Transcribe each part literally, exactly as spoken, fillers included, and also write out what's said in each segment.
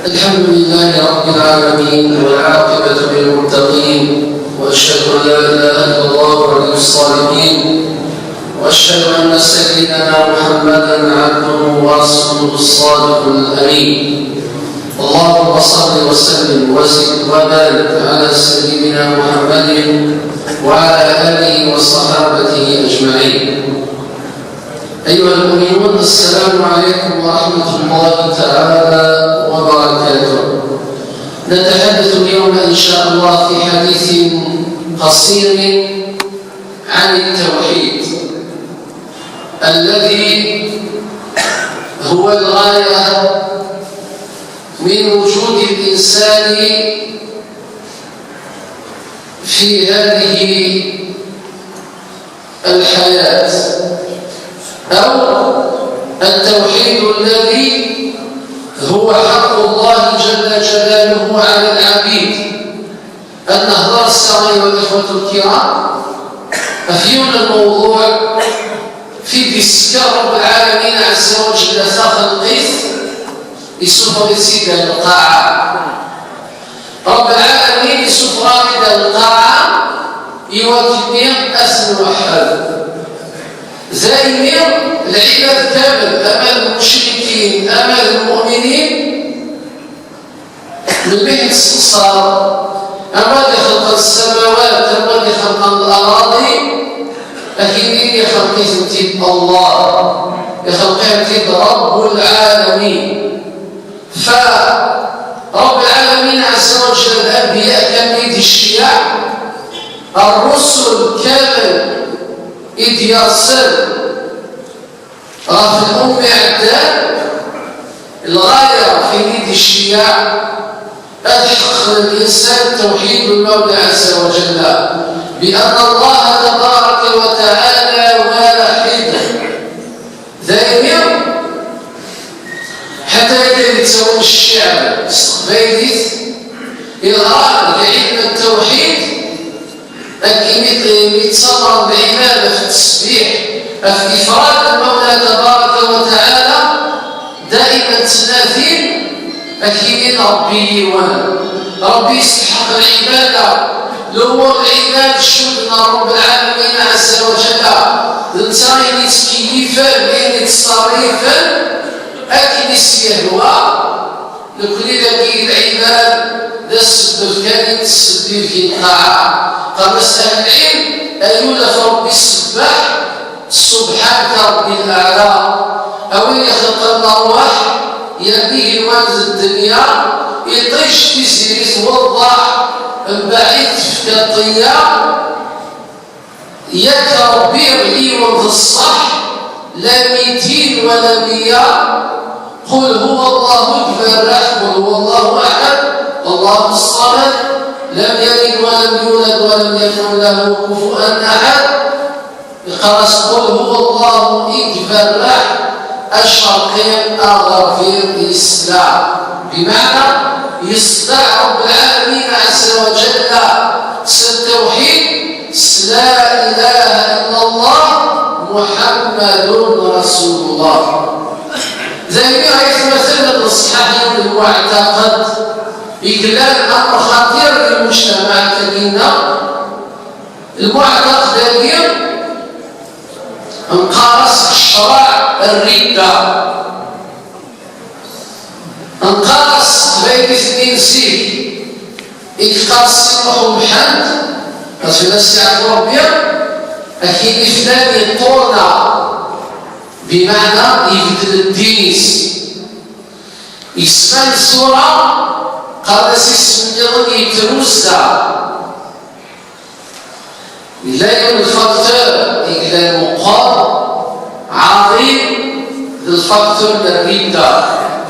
الحمد لله رب العالمين، والعاقبة للمتقين، وأشهد أن لا إله إلا الله ولي الصالحين، وأشهد أن سيدنا محمدا عبده ورسوله الصادق الأمين. اللهم صل وسلم وزد وبارك على سيدنا محمد وعلى آله وصحابته أجمعين. أيها المؤمنون، السلام عليكم ورحمة الله تعالى وبركاته. نتحدث اليوم إن شاء الله في حديث قصير عن التوحيد، الذي هو الغاية من وجود الإنسان في هذه الحياة، أو التوحيد الذي هو حق الله جل جلاله على العبيد. أن نهضر الساعة، أيها الإخوة الكرام، في الموضوع في ديسكا رب العالمين عز وجل ثاخ القيث يسوق سيدة القاعة. رب العالمين يسوق غامضة القاعة يوكلني أسن وحد. زيني العباد كامل، أما المشركين، أما المؤمنين، من بين الصار، أما اللي خلق السماوات، أما اللي خلق الأراضي، أكيد اللي خلقه تيد الله، يخلقه تيد رب العالمين. فرب العالمين عز وجل الأنبياء كان يدي الشياع، الرسل كامل يدي يرسل، راه في الأم عدان الغاية في يدي الشياع، الحق للإنسان توحيد المولى عز وجل، بأن الله تبارك وتعالى واحد. دايما حتى يدير يتساوي الشعب استقبايليت إظهار لعلم التوحيد، أكيد يتصور بعبادة في التسبيح، في إفراد المولى تبارك وتعالى، دائما تنادي أكيد ربي يوان، ربي يستحق العبادة. لو العباد شدنا رب العالمين عز وجل، لنتاين يتكيفا، لين يتصرفا، أكيد يسيهوا. لكل ذكي العباد ذا السبب كان يتسبب في الطاعة. قال مسألة العلم، أيولا فربي السباح، سبحان ربي الأعلى. أوين يخلق الأرواح، يديه الوالد الدنيا، يطيش في سيري توضح، من بعيد تفكى الطيار. ياك ربي غيون ذ الصح، لا ميتين ولا مية. قل هو الله أكبر، قل هو الله أحد، الله الصمد، لم يلد ولم يولد ولم يكن له كفوا أحد. يقرأ قل هو الله أكبر، الشرقي الغربي الإسلام، بمعنى يصدع رب العالمين عز وجل س التوحيد، س لا إله إلا الله محمد رسول الله. زي ما يتمثل الصحابي المعتقد، يقلان أمر خطير للمجتمع تدينا. المعتقد هذه نقارس الشرع الردة، نقارس بين اثنين سيك، يتقارس يروح محمد، رسول الله سي عبد ربي، أكيد فلان يطورنا، بمعنى يبدل الدينيس. يسمى الصورة، قال سي سميرني تروسا. لا يوجد فاكتور يقدر مقر عظيم للفاكتور الردة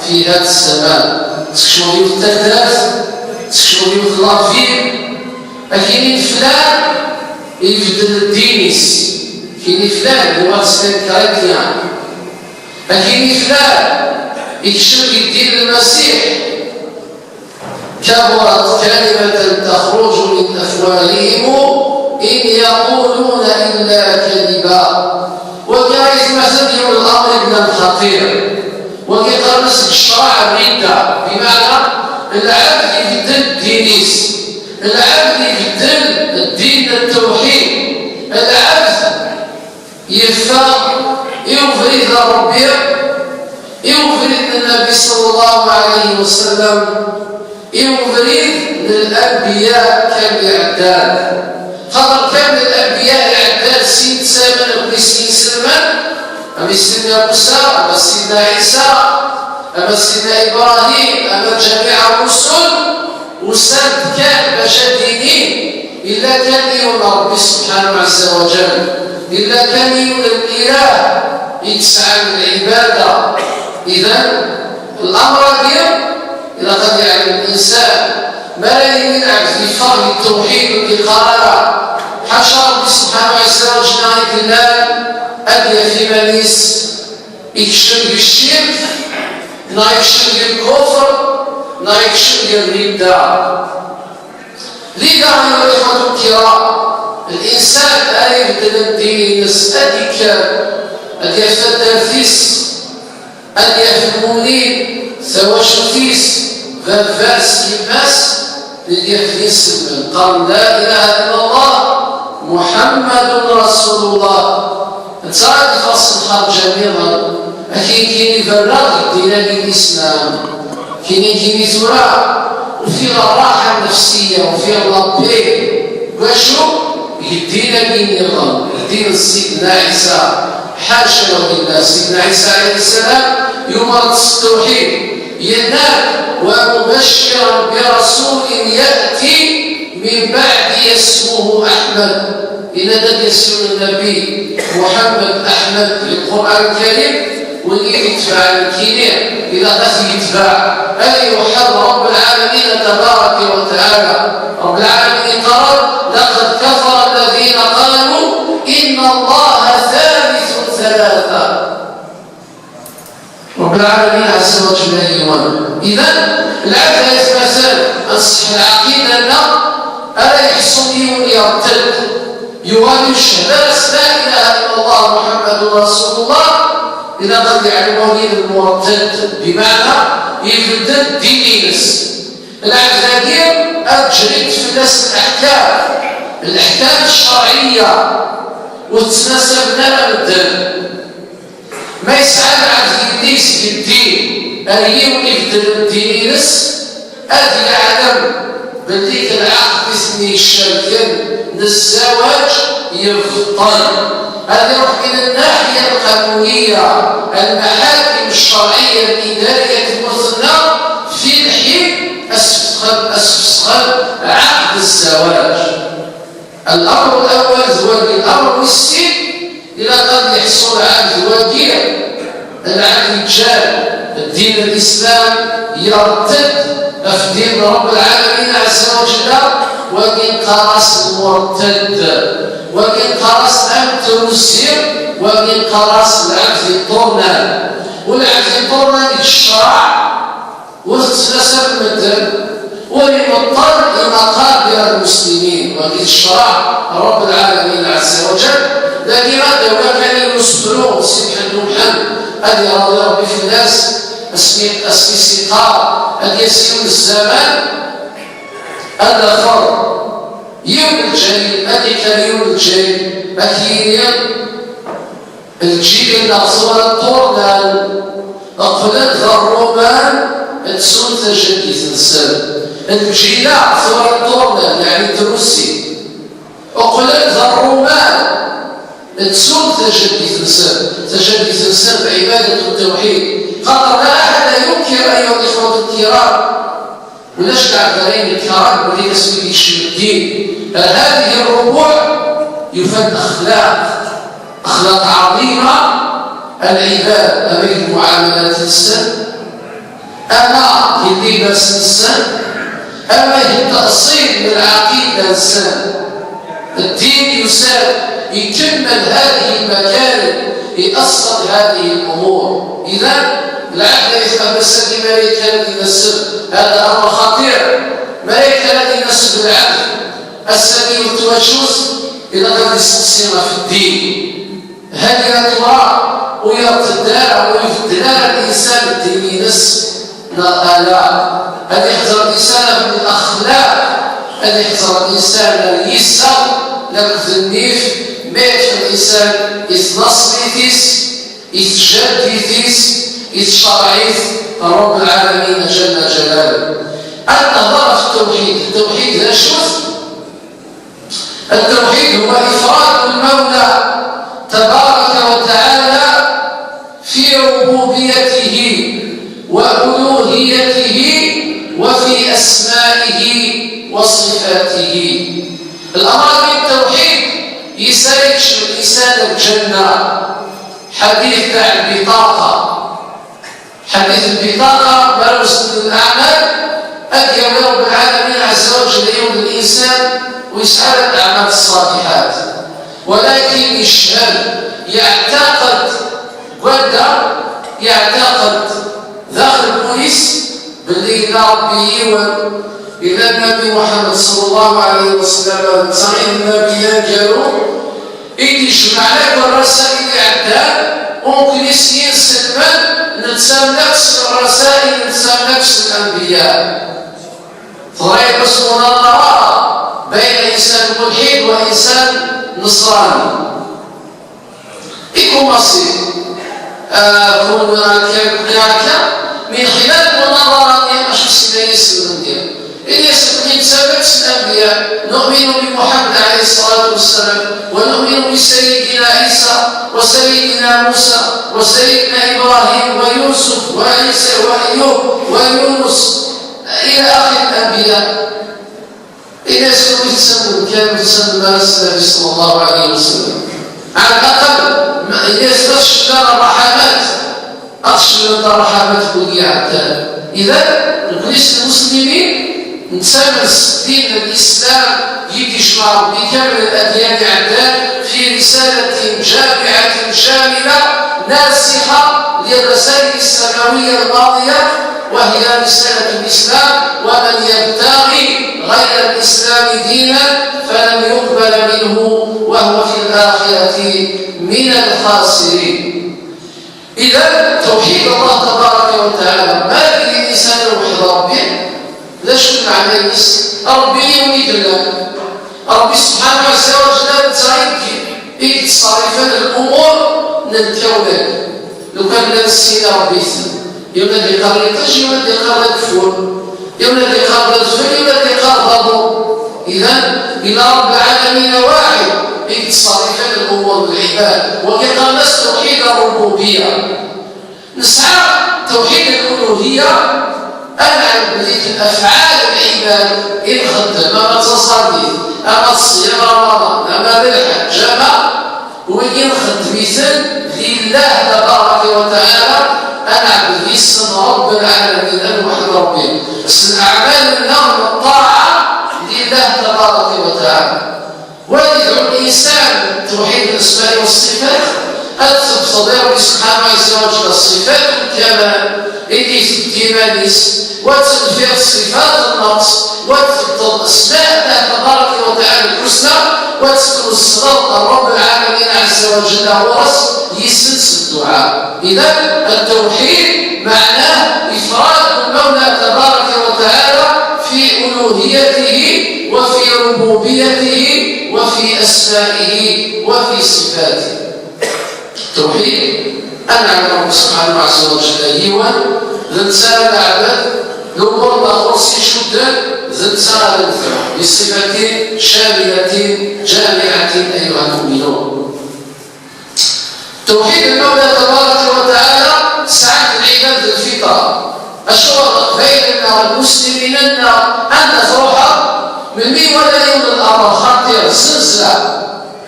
في هذا الزمان. تكشفوا في التكداس، تكشفوا في الأرفين، لكن فلان يبدل الدينيس، كاين فلان اللي هو سكان كريتيان، لكن فلان يكشف الدين المسيح. كبرت كلمة تخرج من أفواههم إن يقولون إلا كذبا. وكان يتمثل يوم الأمر بن خطير، وكيقرص الشرع Ridda, bimɛna lɛebd ibeddel ddin-is, lɛebd ibeddel ddin n ttewḥid, lɛebd yeffeɣ i ubrid n Ṛebbi, i ubrid n Nnbi ṣalla Llahu ɛalayhi wa sallam, i ubrid n lanbiya kamel iɛeddan. Xaṭer kamel lanbiya iɛeddan, sin ttsamen akked sin iselman, ama Sidna Musa, ama Sidna Ɛisa, ama Sidna Ibrahim, ama ǧamiɛ ṛṛusul, usan-d kan bac ad d-inin yella kan yiwen Ṛebbi subḥanahu ɛazza wa ǧal, yella kan yiwen n ilah i yesɛan lɛibada. Idan, lamr-agi ilaq ad yeɛlem linsan, mi ara yili lɛebd yeffeɣ di ttewḥid ur d-yeqqar ara ḥaca Ṛebbi subḥanahu ɛazza wa ǧal i yellan, ad yaf iman-is ikcem di ccirk, neɣ ikcem di lkufr, neɣ ikcem di ridda. Lida, ayyuha lixwatu lkiram, linsan ara ibeddlen ddin-ines ad d-ikker, ad yaf taddart-is, ad yaf lmumnin, tawacult-is, baba-s, yemma-s, ad yaf d iselmen, qqaren la ilaha illa Allah, Muḥammadun Rasulullah. Netta ad ixelṣ lxerǧa nniḍen, akken kini berraɣ deg ddin-agi n Lislam. Kini, kini tura, ufiɣ rraḥa nnefsiya, ufiɣ la paix. Wacu? Deg ddin-agi nniḍen, ddin n Sidna Ɛisa. Ḥaca wa lillah, Sidna Ɛisa ɛalayhi ssalam yumer-d s ttewḥid, yenna-d: "Wa mubacciran bi rasulin ya'ti min ba'di ismuhu Aḥmed." Yenna-d ad d-yas yiwen n nnbi, Muḥemmed Aḥmed, di Lqur'an Lkarim, win i d-itebɛen nekkini, ilaq ad t-yetbeɛ, ad iweḥḥed Ṛebb Lɛalamin tabaraka wa taɛala. Ṛebb Lɛalamin yeqqar: "Laqad kafara alladhina qalu inna Allaha thalithu thalatha." Ṛebb Lɛalamin ɛazza wa ǧalla yiwen. Idan, lɛebd ay atmaten, ad nṣeḥḥ lɛaqida-nneɣ, ara yeḥṣu yiwen yerted, yuɣal icehhed-as la ilaha illa Allah Muḥammadun Rasulullah, ilaq ad yeɛlem wagi d lmurted, bimeɛna ibeddel ddin-ines. Lɛebd-agi ad ǧrint fell-as leḥkam, leḥkam ccerɛiyya, ur ttnasaben ara medden. Ma yesɛa lɛebd yelli-s deg ddin, ar yiwen ibeddlen ddin-ines, ad yeɛlem belli lɛaqed i ten-icerken n zzawaǧ yebṭel. Ad iruḥ min nnaḥya lqanuniya, lmaḥakim ccerɛiyya, lidariya n tmurt-nneɣ, fi lḥin ad sfesxen, ad sfesxen ɛaqed zzawaǧ. Al-amr al-awwal d wagi. Al-amr wis sin, ilaq ad yeḥṣu lɛebd wagi, lɛebd yeǧǧan ddin n Lislam, yerted ɣef ddin n Ṛebb Lɛalamin ɛazza wa ǧalla, wagi neqqar-as lmurted, wagi neqqar-as amtruzzi, wagi neqqar-as lɛebd iṭṭurnan. Ulɛebd iṭṭurnan deg ccṛeɛ ur tettnasab medden, ur imeṭṭel imaqabir lmuslimin, wagi d ccṛeɛ n Ṛebb Lɛalamin ɛazza wa ǧal. Dagi ad d-awiɣ kan yiwen usefru n Si Mḥend Umḥend, ad iṛḍi Ṛebbi fell-as, asmi, asmi s-yeqqar: "Ad d-yas yiwen n zzaman, ad d-afeɣ yiwen n lǧil, ad d-ikker yiwen n lǧil, ad k-yini, lǧil-nneɣ tura ṭṭurnan, qqlen d Ṛṛuman, ttun tajaddit-nsen. Lǧil-a tura ṭṭurnan, yeɛni trusi, qqlen d Ṛṛuman, ttun tajaddit-nsen, tajaddit-nsen d ɛibadat u ttewḥid." Xaṭer la aḥad la yunkir, ayyuha lixwat lkiram, ulac lɛebd ara inekren belli asmi yekcem ddin ar hadihi ṛṛubuɛ, yufa-d axlaq, axlaq ɛaḍima, lɛibad, ama deg lmuɛamalat-nsen, ama deg llibas-nsen, ama deg teqṣid n lɛaqida-nsen. Ddin yusa-d ikemmel hadihi lmakarim, iasl hadihi lumur. Idan, lɛebd ay atmaten, ass-agi mi ara yekker ad inasseb, hada amr xaṭir, mi ara yekker ad inasseb lɛebd ass-agi ur twacust, ilaq ad isteqsi ɣef ddin. Hal tura ur yertedd ara, ur ibeddel ara linsan ddin-ines? Ala, ad iḥẓer lisan ɣef lexlaq, ad iḥẓer lisan ɣer yiseɣ akked nnif, ma yeṭṭef lisan i tnaṣlit-is, i tjaddit-is, i tcerɛit Rabb lɛalamin jalla jalaluh. Ad nehḍer ɣef ttewḥid. Ttewḥid d acu-t? التوحيد هو إفراد المولى تبارك وتعالى في ربوبيته وألوهيته وفي أسمائه وصفاته. الأمر بالتوحيد يسالك الإنسان الجنة. حديث تاع البطاقة. حديث البطاقة، ما رسل الأعمال، أدي رب العالمين عز وجل يوم الإنسان ويسأل الأعمال الصالحات، ولكن يشهد، يعتقد، قد يعتقد داخل البوليس باللي إلى ربي يوم، إلى النبي محمد صلى الله عليه وسلم، صحيح النبي قالوا إذ يجمع لك الرسائل عدان، وكل يسير سلمان نتساملكس الرسائل، نتساملكس الأنبياء. طريق اسمه نظرة بين إنسان ملحد وإنسان نصراني. يكون مصير. آه، كون هكا، كون هكا، من خلال المناظرة ديال أشخاص اللي يسلم ديال. إلياس بن سبت الأنبياء، نؤمن بمحمد عليه الصلاة والسلام، ونؤمن بسيدنا عيسى وسيدنا موسى وسيدنا إبراهيم ويوسف وعيسى وأيوب ويونس إلى آخر الأنبياء. إلى سوء السبب كان يسمى النبي صلى الله عليه وسلم. على الأقل، ما، إلى سوء الشلال الرحمات، أتشلل الرحمات كل يعتاد. إذا، نكونيس المسلمين، نتسامس دين الإسلام، يدي شمار بكامل الأديان عدان، في رسالة جامعة شاملة ناسخة للرسائل السماوية الماضية، وهي رسالة الإسلام، ومن يبتغي غير الإسلام دينا فلن يقبل منه وهو في الآخرة من الخاسرين. إذا توحيد الله تبارك وتعالى، ما يدري الإنسان وحد ربي، لا شو معنى يس، ربي يوم يدلنا. ربي سبحانه عز وجل تايك يتصرف الأمور من الكون. لو كان لا نسينا ربي يسلم. يوم الذي قال يطيش، يوم الذي قال يكفر، يوم الذي قال يدخل، يوم الذي قال ضربه. إذا إلى رب العالمين واحد يتصرف الأمور العباد، وكي قال الناس توحيد الربوبية. نسعى توحيد الألوهية، أن نعرف بلي أفعال العباد إن خدم، أما تصلي، أما الصيام رمضان، أما الحج، أما وين خدمتن لله تبارك وتعالى، أن نعبد يسن رب العالمين الواحد ربي. بس الأعمال النار والطاعة لله تبارك وتعالى. ويدعو الإنسان توحيد الأسماء والصفات، أن تبصر ربي سبحانه عز وجل الصفات الكمال، إليس الكماليس، وتنفي صفات النقص، وتفضل أسماء الله تبارك وتعالى الحسنى، وتكون الصفات رب العالمين عز وجل هو رأس يسلس الدعاء. إذا التوحيد معناه إفراد المولى تبارك وتعالى في ألوهيته وفي ربوبيته وفي أسمائه وفي صفاته. التوحيد أن نعبد ربي سبحانه عز وجل يوان، ذن سنة نعبد، نمر نغرسي شدة، ذن سنة نفع، بصفة شاملة جامعة أيها المؤمنون. توحيد المولى تبارك وتعالى سعد العباد الفطرة. أشهر بين المسلمين أن تروح من مي ولا يوم الأمر خاطر زلزال،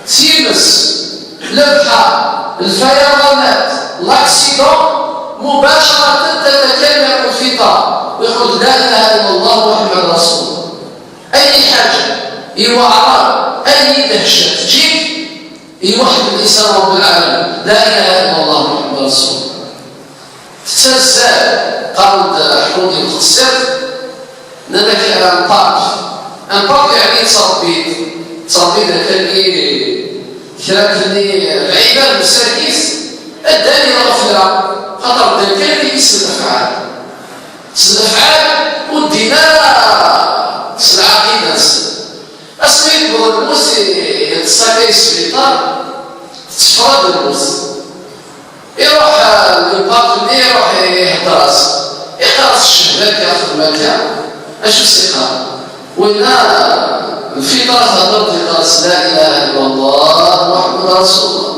تيمس، البحر، الفيضانات، l'accident، مباشرة تتكلم الفطرة ويقول: "لا إله إلا الله محمد رسول الله". أي حاجة، أي وعرة، أي دهشة تجيك، يوحد الإنسان رب العالمين، لا إله إلا الله محمد رسول الله. تتزاد، قال حمودي القصير، نانا كي ان بارك، ان بارك يعني تصربيت، تصربيت كان إيه، كان كني العباد مساكيس، الداني الغفلة، خاطر الداني كان كيس الأفعال. S lefɛal ur ddin ara s lɛaqida-nsen. Asmi yewweḍ lmut, yeṭṭes akka i sbiṭar, tetteffeɣ-d lmut. Iruḥ, eh, lpap-nni iruḥ ihedder-as, iqqar-as: "Ccehda akka, xdem akka." Acu s-iqqar? Winna lfitra thedder-d, iqqar-as: "La ilaha illa Allah, Muḥemmed Rasulullah."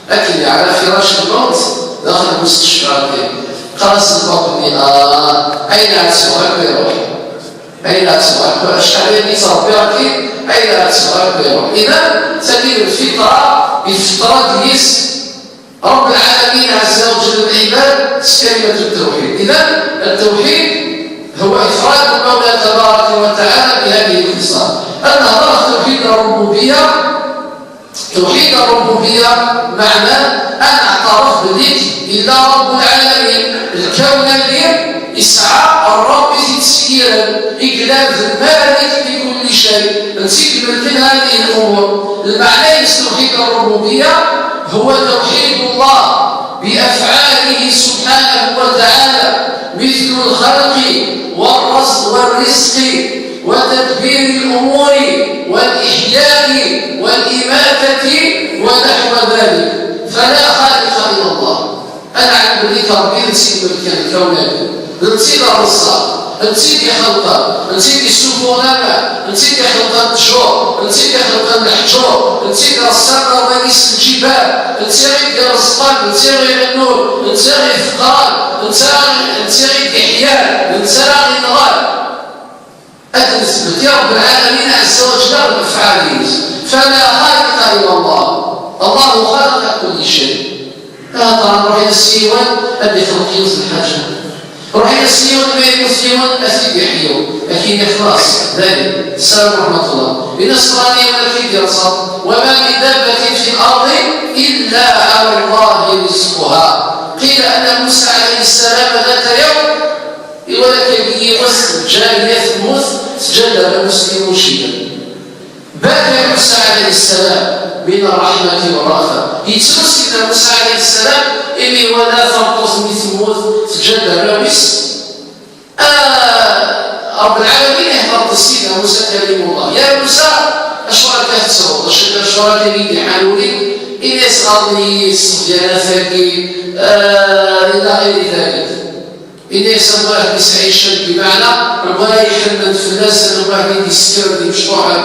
Akken yeɛra firac lmut daxel n lmustecfa-agi, qqar-as lpap-nni: "Ah, ayen ɛetbeɣ akk iruḥ. Ayen ɛetbeɣ akk, acḥal ay yettṛebbi akkin, ayen ɛetbeɣ akk iruḥ." Idan, tagi d lfitra, ifeṭṭer-d yis Rabb lɛalamin ɛezza wa jell lɛibad s kalimatu ttawḥid. Idan, ttawḥid هو إفراد المولى تبارك وتعالى بهذه الخصال. Ad nehḍer ɣef tawḥid rrububiya. Tawḥid rrububiya meɛna ad neɛtaref belli yella Rabb lɛalamin, lkawn-agi yesɛa Ṛṛabb i t-ittṣeyyiren, i yellan d Malik li kulli cay, netta i imelken hadihi l-umur. Lmeɛna-ines tawḥid rrububiya هو توحيد الله بأفعاله سبحانه وتعالى، مثل الخلق والرزق، والرزق وتدبير الأمور والإحياء والإماتة ونحو ذلك، فلا خالق إلا الله. Ad neɛlem belli Ṛebbi d netta i imelken lkawn-agi, d netta i d rrezzaq, d netta i d-ixelqen, d netta i d-issuffuɣen aman, d netta i d-ixelqen ttjur, d netta i d-ixelqen leḥǧur, d netta i d-ireṣṣan ṛṛay-is s lǧibal, d netta i d-ireẓqen, d netta i ɣ-irennun, d netta i ɣ-ifeṭṭren, d netta, d netta i d-iḥyan, d netta ara ɣ-inɣen. Ad nthebbeḍ i Ṛebbi lɛalamin ɛezza wa jell lefɛal-ines. فلا خالق إلا الله. الله خلق كل شيء. Axaṭer ruḥ-as s yiwen ad d-ixleq yiwet n lḥaǧa. Ruḥ-as s yiwen ma yemmut yiwen ad t-id-iḥyu. Akin ixlaṣ. Dayen. Ssalam ṛeḥmatullah. Yenna-as: "Ṭṭran-iw ad k-id-ireṣṣa. وما من دابة في الأرض إلا على الله رزقها." قيل أن موسى عليه السلام ذات يوم Iwala kan yiwet n lǧariya temmut, teǧǧa-d arraw-is d imunciyen. بكى موسى عليه السلام من الرحمة والرأفة. Yettru Sidna Musa ɛalayhi ssalam imi iwala tameṭṭut-nni temmut, teǧǧa-d arraw-is. Ah, Ṛebb lɛalamin ihdeṛ-d i Sidna Musa kalimullah: "Ya Musa, acuɣer akka tettruḍ? Acu, acuɣer akka i d-iḥan wul-ik?" Ini-as: "Ɣaḍen-iyi ṣṣebyanat-agi, ah, ila ɣiri dalik." Ini-as: "Am waḥed yesɛa ccek, bimeɛna am waḥed iḥemmen fell-as, am waḥed i d-yesskren d imecṭuḥen."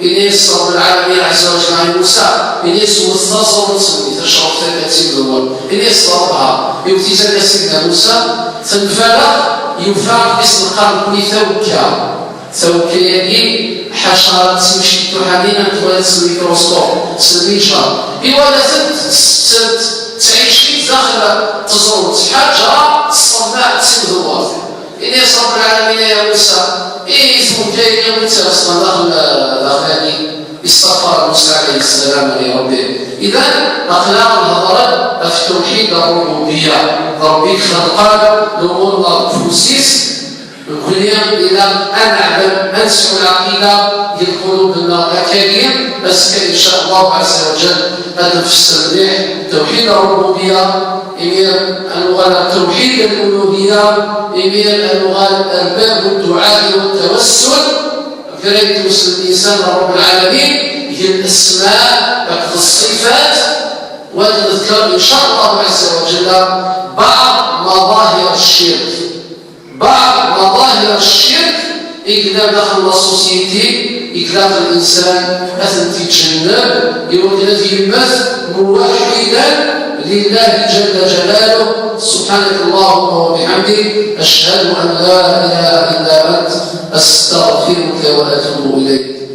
Ini-as Ṛebb lɛalamin ɛezza wa jell i Musa, ini-as: "Wwet taẓuri-nni, tacraft-agi ad tt-id-dewwer." Ini-as Ṛebbi: "Ha." Iwet-itt akka Sidna Musa, tenfalex, yufa is lqern-nni tawekka. Tawekka-agi, ḥaca d timcittuḥanin am twalaḍ s lmikruskop, s lminjar. Iwala-tent, tettent, ttɛicit daxel teẓrumt, ḥaǧa ṣṣennaɛ d timdewwert. Ini-as Ṛebb lɛalamin: "Ya Musa, i tawekka-agi wi tt-ireṣṣan daxel, daxel-agi?" Istaɣfar Musa ɛalayhi ssalam i Ṛebbi. Idan, aql-aɣ nhedder ɣef tawḥid ṛṛububiyya. D Ṛebbi i ixelqen lumuṛ-nneɣ deg ufus-is. Nekkni ilaq ad neɛlem, ad nesɛu lɛaqida deg lqulub-nneɣ akkagi. Azekka, in ca Allah ɛezza wa jall, ad nfesser mliḥ tawḥid ṛṛububiyya, imir ad nuɣal ɣer tawḥid luluhiyya, imir ad nuɣal ar bab dduɛa wa ttawassul. Kra yettwassen linsan ɣer Ṛebb lɛalamin, deg lesma akked ṣṣifat, u ad nḍekker, in ca Allah ɛezza wa jall, baɛḍ maḍahir ccirk. Baɛḍ maḍahir ccirk i yellan daxel la société, i ilaq linsan ad tent-iǧenneb, i wakken ad yemmet muwaḥḥidan lillahi jalla jalaluh. سبحانك اللهم وبحمدك، أشهد أن لا إله إلا أنت، أستغفرك وأتوب إليك.